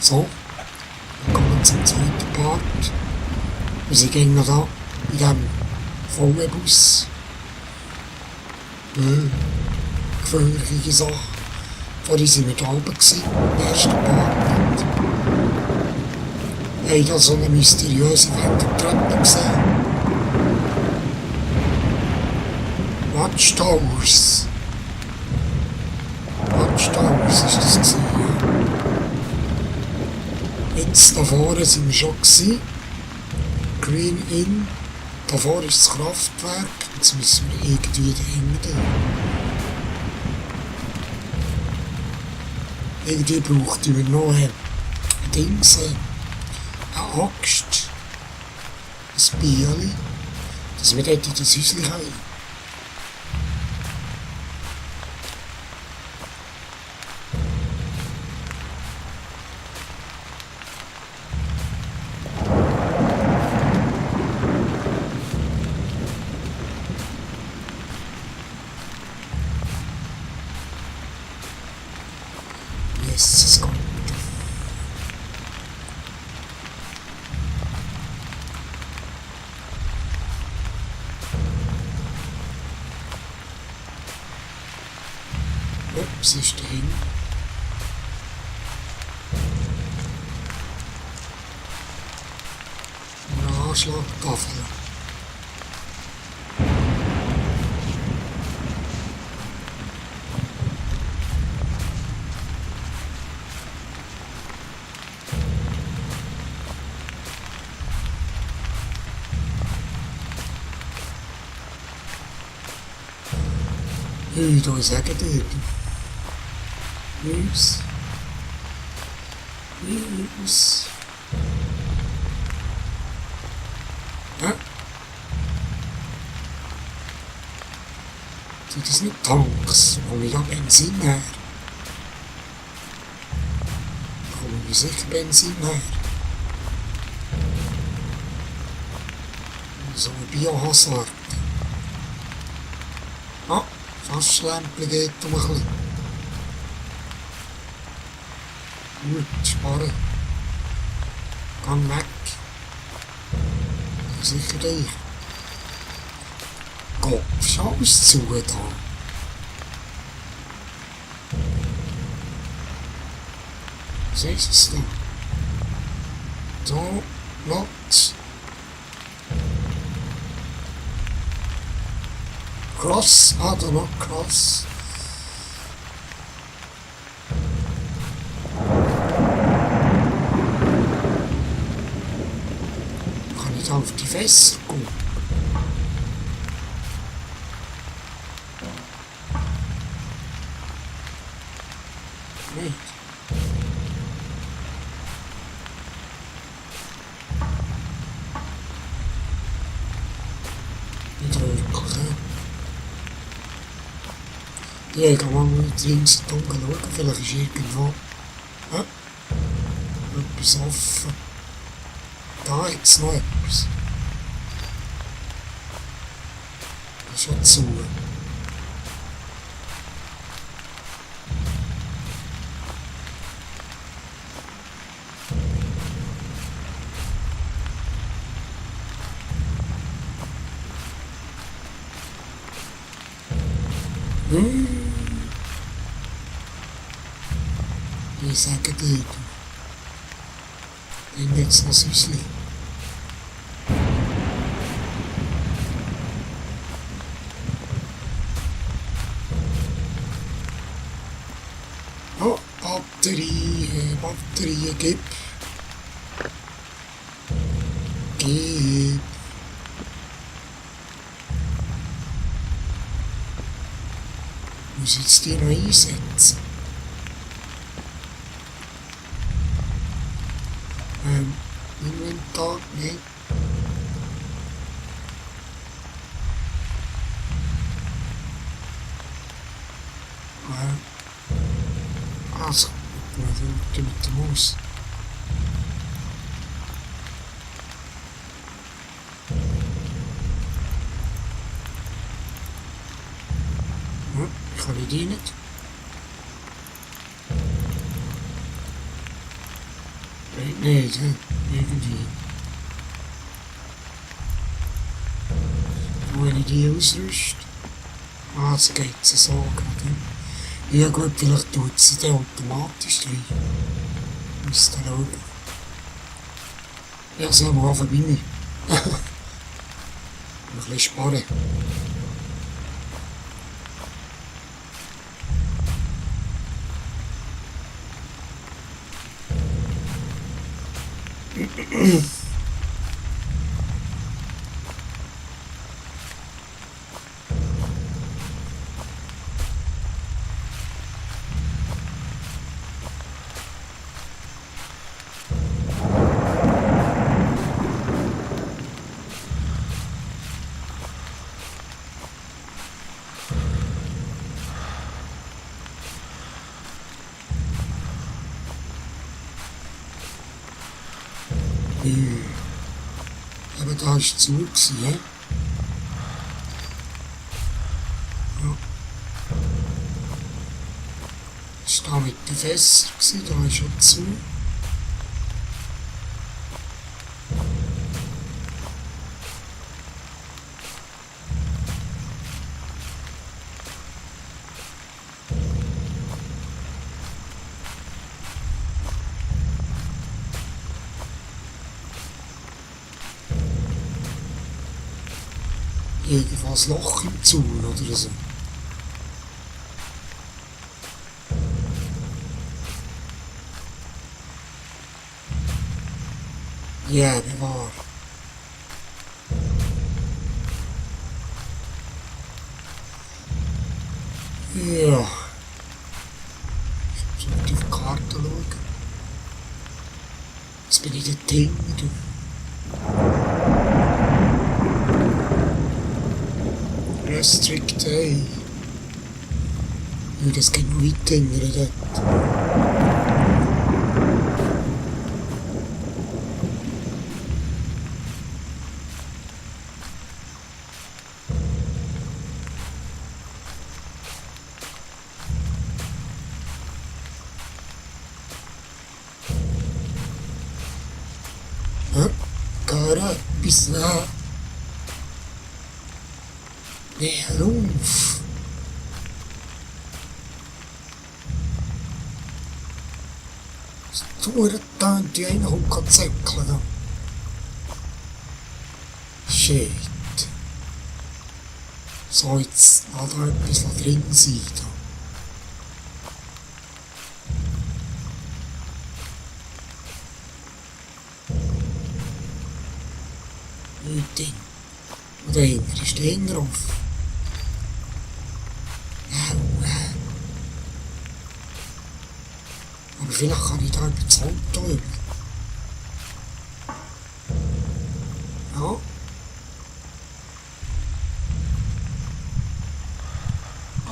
So, willkommen zum zweiten Part. Wir sind gegen noch da, in diesem VW-Bus. Gefährliche Sache. Vorhin waren wir da oben, im ersten Part. Wir haben da so eine mysteriöse Wendeltreppe gesehen. Watchtowers. Watchtowers ist das gewesen, ja. Jetzt da vorne sind wir schon gewesen. Green Inn. Da vorne ist das Kraftwerk. Jetzt müssen wir irgendwie dahinter. Irgendwie brauchten wir noch ein Dings, eine Axt, ein Bieli, dass wir dort in das Häuschen haben. Yes, es kommt. Ups, ist dahin. Eine Anschlagtafel. Da sagen die. News. Hä? Sind das nicht Tanks, wo wir ja Benzin her? Kommen wir sicher Benzin her? So eine Biohazard. Ah, Fasslämpchen geht um ein bisschen. Gut, sparen. Gang weg. Sicher dich. Gott, schau es zu da. Was ist es da? Da, Platz. Cross, da noch Cross. Kann ich da auf die Fässer gehen? Nicht. Nicht wirklich, hä? Ja, ich kann mal mit links und dunkel schauen, vielleicht ist irgendwo etwas offen. Da jetzt noch etwas. Das ist schon zu. Ich sage dir, nimm jetzt noch ein Häuschen. Oh, Batterien, gib. Gib. Muss jetzt die noch einsetzen? Inventar, ne? Also, mit der Maus. Kann ich die nicht? nicht, hä? Irgendwie. Wo ich die ausrüste. Ah, so geht es so gerade. Ja gut, vielleicht tut sie dann automatisch rein. Müsste schauen. Ja, so am Anfang bin ich. Ein bisschen sparen. Aber da war es zu, hä? Ja. Das war da mit den Fässern, da ist schon zu. Irgendwas Loch im Zaun oder so. Ja, bewahr. Ja. Ich muss auf die Karte schauen. Jetzt bin ich da drin. Restrict A. Ja, das geht noch weiter dort. Ja, Kara, bis nah. Nee, hör auf! Das Tourentan, die einer kommt zäckeln da. Shit. So, jetzt hat da etwas drin sein da. Nicht drin. Und dahinter ist der Hänger auf. Aber vielleicht kann ich da über das Auto über. Ja.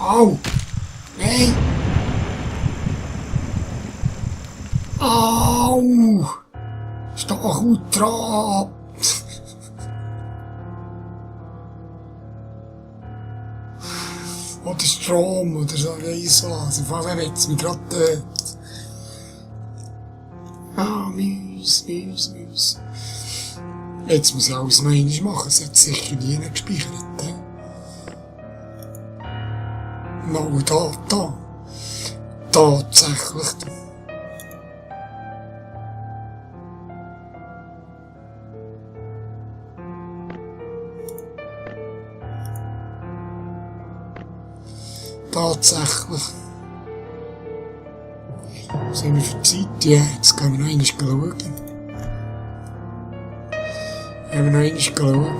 Au! Nein! Au! Steh gut dran! Oder Strom oder so, weiss was. Auf jeden Fall hat's mich grad dort. Ah, Müs. Jetzt muss ich alles noch einmal machen, es hat sicher nie gespeichert. No Data. Tatsächlich. Tatsächlich. Was haben wir für Zeit? Ja, jetzt gehen wir noch einmal schauen. Haben wir noch einmal schauen.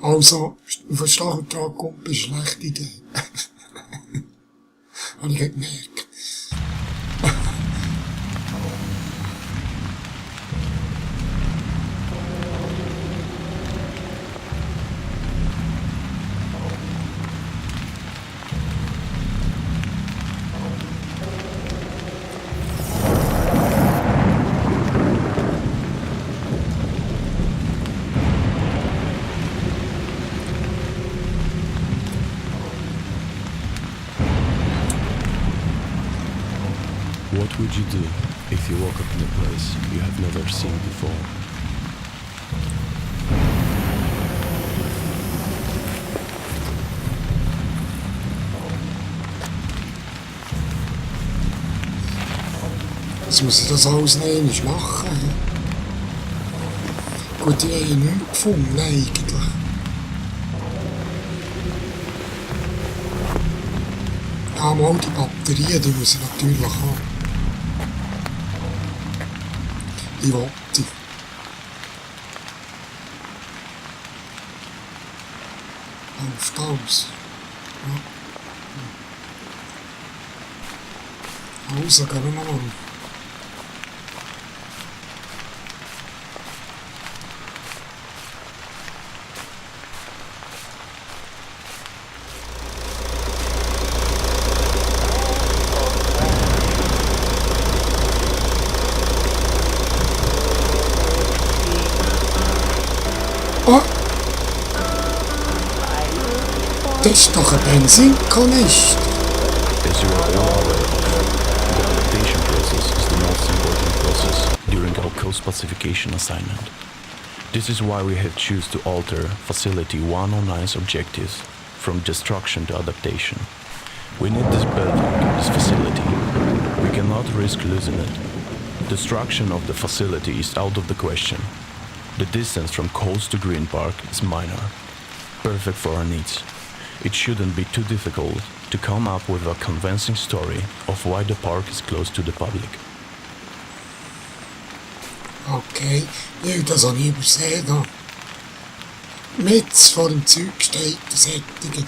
Also, von Stacheldraht kommt, ist eine schlechte Idee. Habe ich gemerkt. would you do if you woke up in a place you have never seen before? Jetzt muss ich das alles noch einmal machen. Gut, ich habe nichts gefunden eigentlich. Ja, mal die Batterien, die muss ich natürlich haben. Die wollte ich. Läuft alles. Ja. Also, gehen wir mal. Oh! Das ist doch ein Benzinkanister. As you are all aware of, the adaptation process is the most important process during our coast pacification assignment. This is why we have choose to alter Facility 109's objectives from destruction to adaptation. We need this building, this facility. We cannot risk losing it. Destruction of the facility is out of the question. The distance from coast to Green Park is minor, perfect for our needs. It shouldn't be too difficult to come up with a convincing story of why the park is closed to the public. Okay, ja, das habe ich übersehen. Da. Mit vor dem Zeug steht der Sättigen.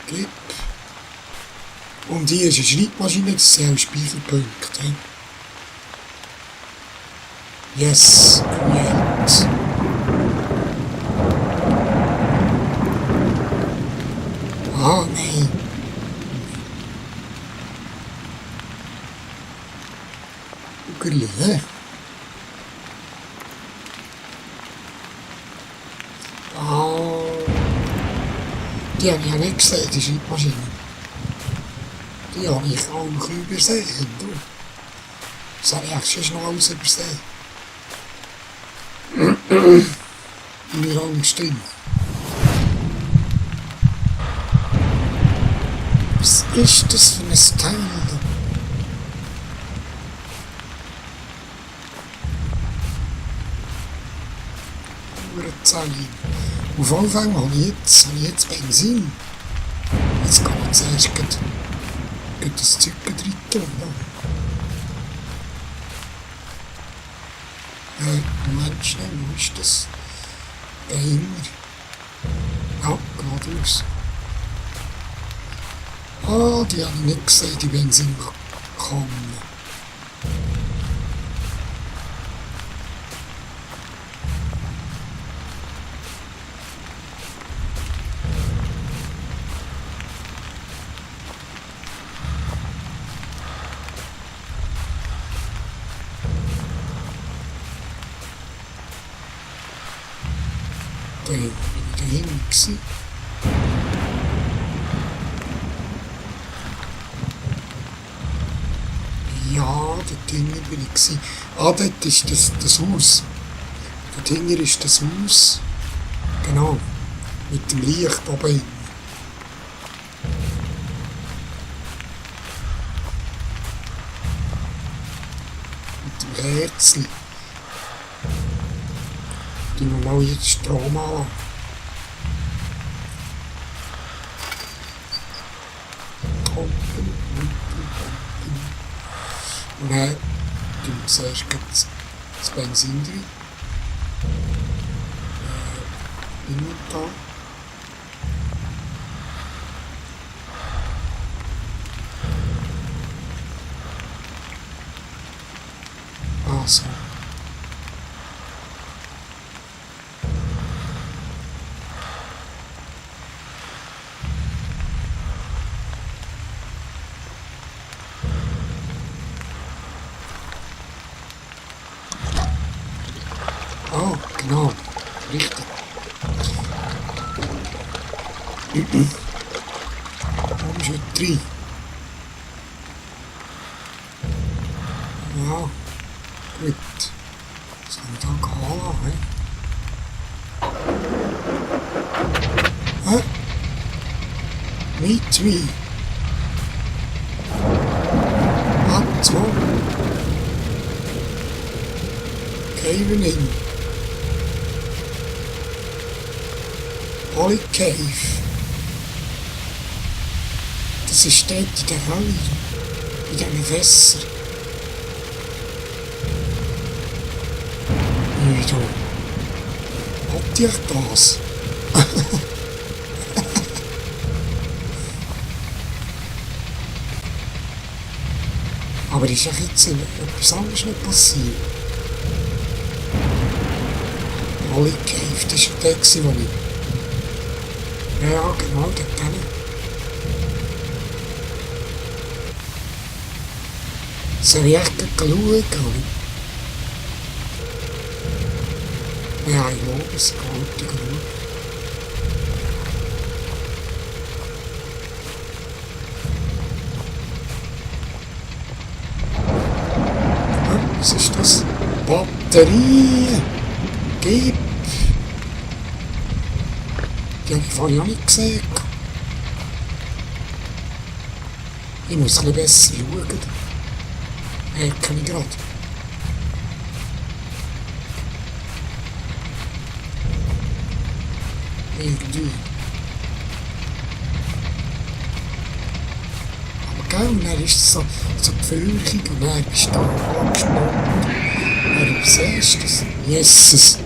Gib. Und hier ist eine Schreibmaschine, das sind auch Speicherpunkte. Yes, create. Ah, nein. Grün. Ah. Die habe ich ja nicht gesehen, die Schreibmaschine. Die habe ich auch übersehen. Das habe ich eigentlich schon alles übersehen. In der Angst drin. Was ist das für ein Teil da? Uhrzeichen. Auf Anfang habe ich jetzt Benzin. Jetzt kann man zuerst das Zeug drin tun. Moment schnell, wo ist das? Dahinter. Ja, geradeaus. Ah, die habe ich nicht gesehen, die Benzin kommen. Da bin ich dahin gewesen. Ja, dort hinten bin ich gewesen. Ah, dort ist das Haus. Dort hinten ist das Haus. Genau. Mit dem Licht oben hin. Mit dem Kerzchen. Tun wir mal jetzt Strom an. Und dann tun wir zuerst das Benzin drin. Inventar. Ah, so. Oh, genau. Richtig. Komm schon rein. Soll ich da gehen lassen, hä? Hä? Meet me. What's wrong? Caving in. Holy Cave. Das ist dort in der Hölle. In diesen Fässern. Wieso? Habt ihr das? Aber ist ja jetzt etwas anderes nicht passiert. Holy Cave, das war der, wo ich... Ja, genau, dort hin. Soll ich echt schauen? Ja, ich glaube, es geht gut. Was ist das? Batterie! Gib! Die habe ich vorhin auch nicht gesehen. Ich muss ein bisschen besser schauen. Merke ich gerade. Irgendwie. Aber gell, und dann ist es so gefürchtig und dann bist du da angespannt. Warum siehst du das? Jesus!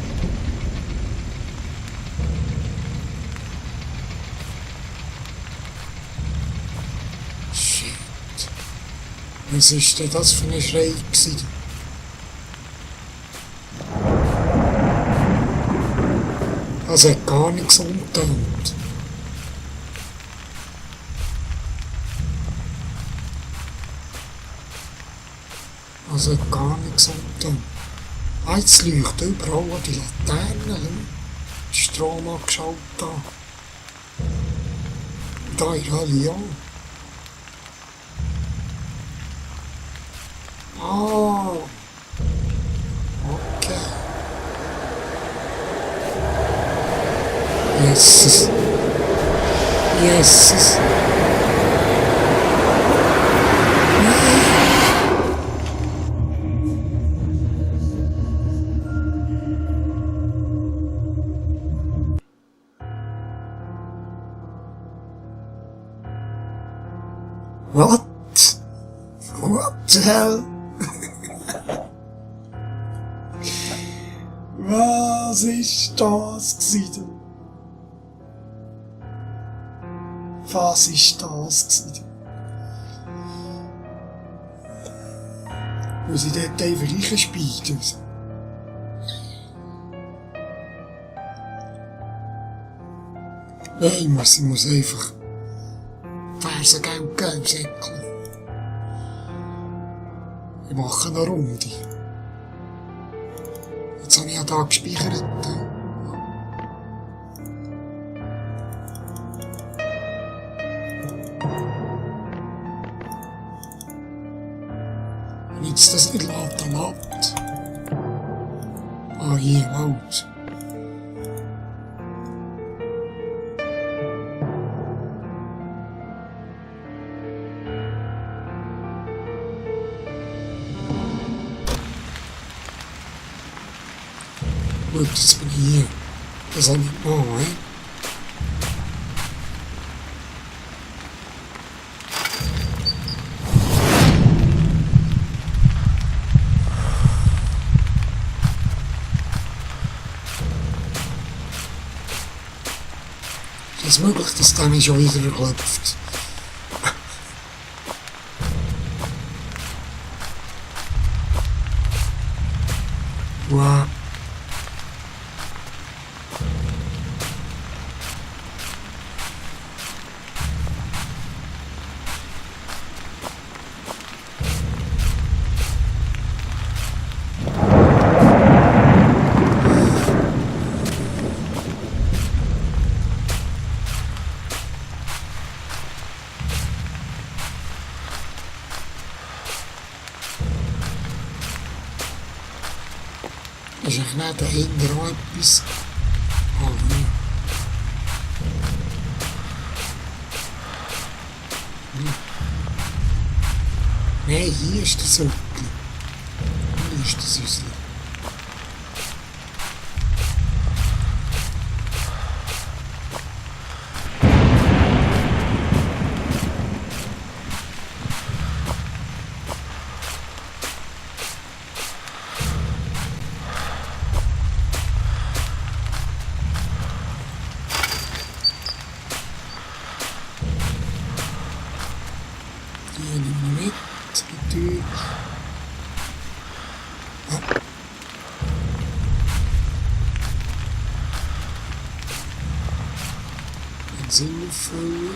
Shit. Was ist denn das für ein Schrei gewesen? Also hat gar nichts umgetönt. Also hat gar nichts umgetönt. Ah, jetzt leuchten überall die Laternen. Die Strom angeschaltet da. Und da in der Hölle auch. Ah. Okay. Jesus. Jesus. What? What the hell? Was ist das gewesen? Was ist das gewesen? Muss ich dort einfach reinspielen? Nein, ich muss einfach Fersen Geld geben im Säckchen. Ich mache eine Runde. Jetzt habe ich ja da gespeichert. Wenn jetzt das nicht lädt, dann lädt. Ah, hier, Wald. Gut, jetzt bin ich hier. Das soll ich machen, hä? Ist es möglich, dass der mich schon wieder klopft? Wow. Ist eigentlich nicht dahinter auch etwas? Oh nein. Nein, hier ist der Söckli. Hier ist der Süßli. Die nehme ich mit, natürlich. Ja. Benzin auffüllen.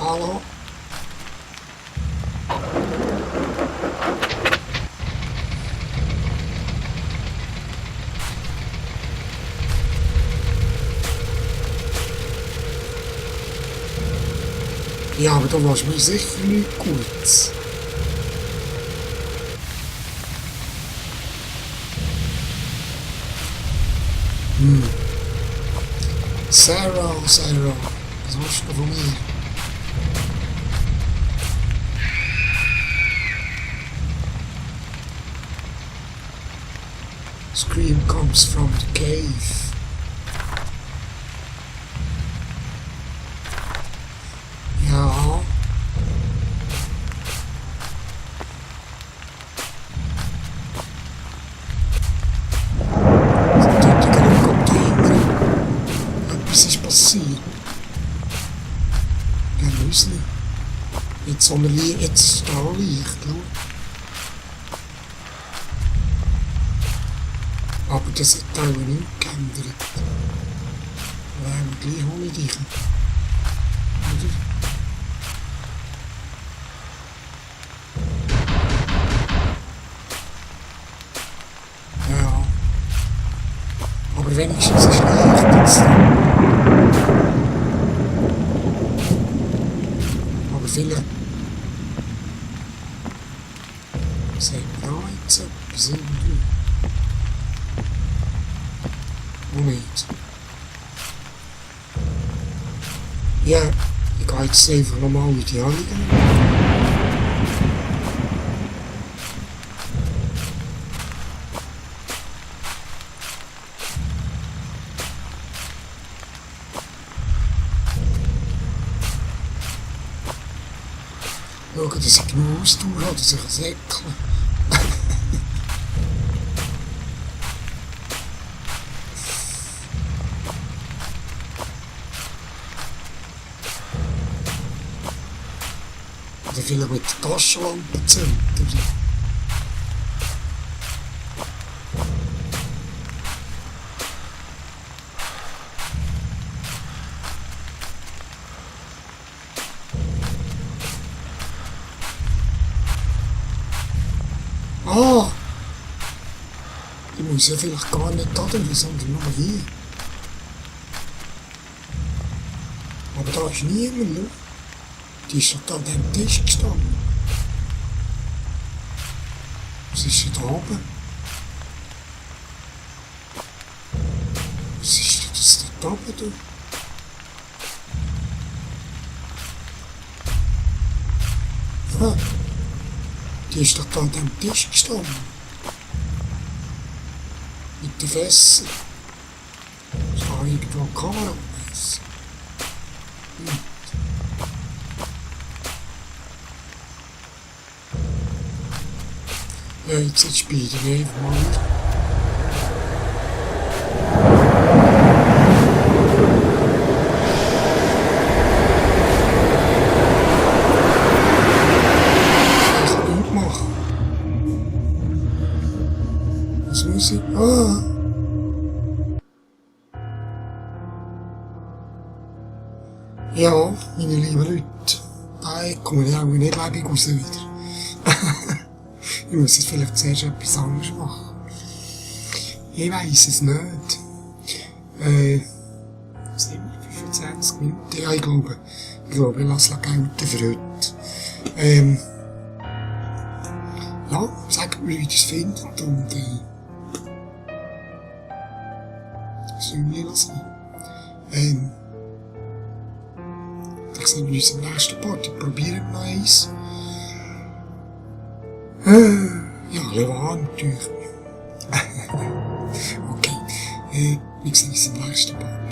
Hallo? Ja, aber da warst du mir sicher nicht gut. Sarah, was hast du von mir? Scream comes from the cave. Ja. Das tut die Helikopter. Etwas ist passiert. Ja, weiß nicht. Jetzt ist da Licht, schau. Aber das hat auch nicht geändert. Wären wir gleich ohne dich. Oder? Ja. Aber wenigstens ist Licht jetzt. Aber vielleicht... Sehen wir da jetzt etwas irgendwie? Moment. Ja, ich gehe jetzt einfach nochmal in die Anlage. Schau, dass ich genug Ausdauer habe, dass ich ein Säckchen. Oder vielleicht mit der Taschenlampe zünden. Ah! Ich muss ja vielleicht gar nicht da drüben, sondern nur hier. Aber da ist niemand, ne? Die ist doch da an dem Tisch gestanden. Was ist denn da oben? Was ist denn das da oben, du? Ah, die ist doch da an dem Tisch gestanden. Mit den Fässern. Das war irgendwo eine Kamera. Ja, jetzt spiele ich einfach mal wieder. Ich kann nichts machen. Was muss ich? Ah! Ja, meine lieben Leute, da komme ich auch nicht lebendig raus wieder. Ich muss jetzt vielleicht zuerst etwas anderes machen. Ich weiss es nicht. 25 Minuten, ja, ich glaube, ich lasse gelten für heute. Ja, sagt mir, wie ihr es findet und, soll ich lassen. Ich sehen wir uns im nächsten Part. Ich probiere noch eins. Ja, ein bisschen warm natürlich. Okay, wir sehen uns im nächsten Part.